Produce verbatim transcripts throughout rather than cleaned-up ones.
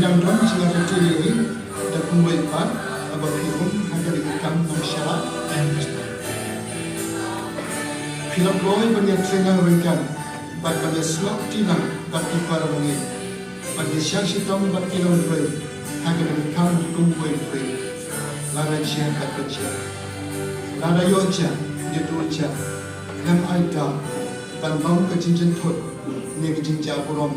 Dang don jingïatreilang da kumwei pat haba phi rung ha kane ka kam nongshakri? Phi la kloi ban ïatrei lang ryngkat bad ban ïasnoh kti lang bad ki para bangeit, ban ïashah shitom bad ki nongbriew ha kane ka kam kum uwei u briew. Lada jia bad ban jia, lada ïoh jia, ïa tu jia, khlem ai daw ban long ka jingjynthut ne ka jingjia burom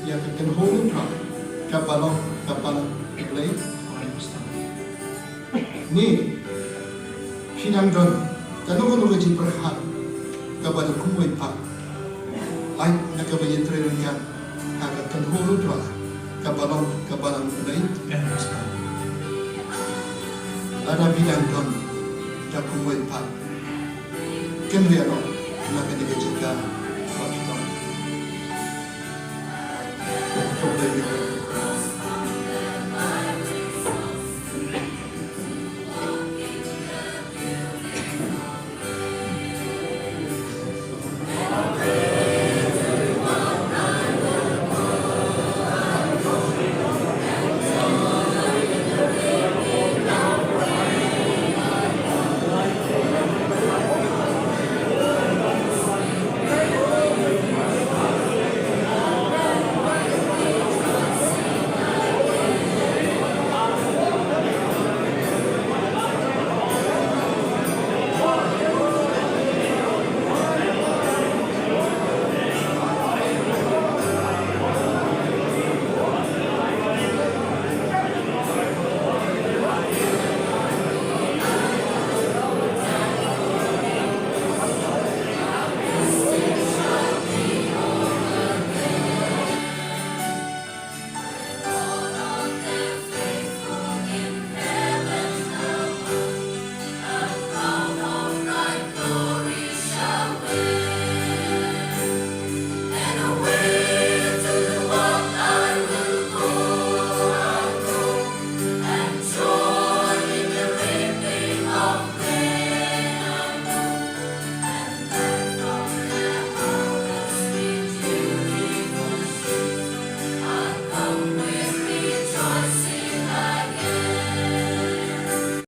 ïa ka kynhun u Trai kaba long ka Balang U Blei. Ni, phi dang don kano kano ka jingpyrkhat kaba da kumwei pat, ai na kaba ïatrei ryngkat ha ka kynhun u Trai kaba long ka Balang U Blei? Lada phi dang don da kumwei pat, kynriah noh na kane ka jaka.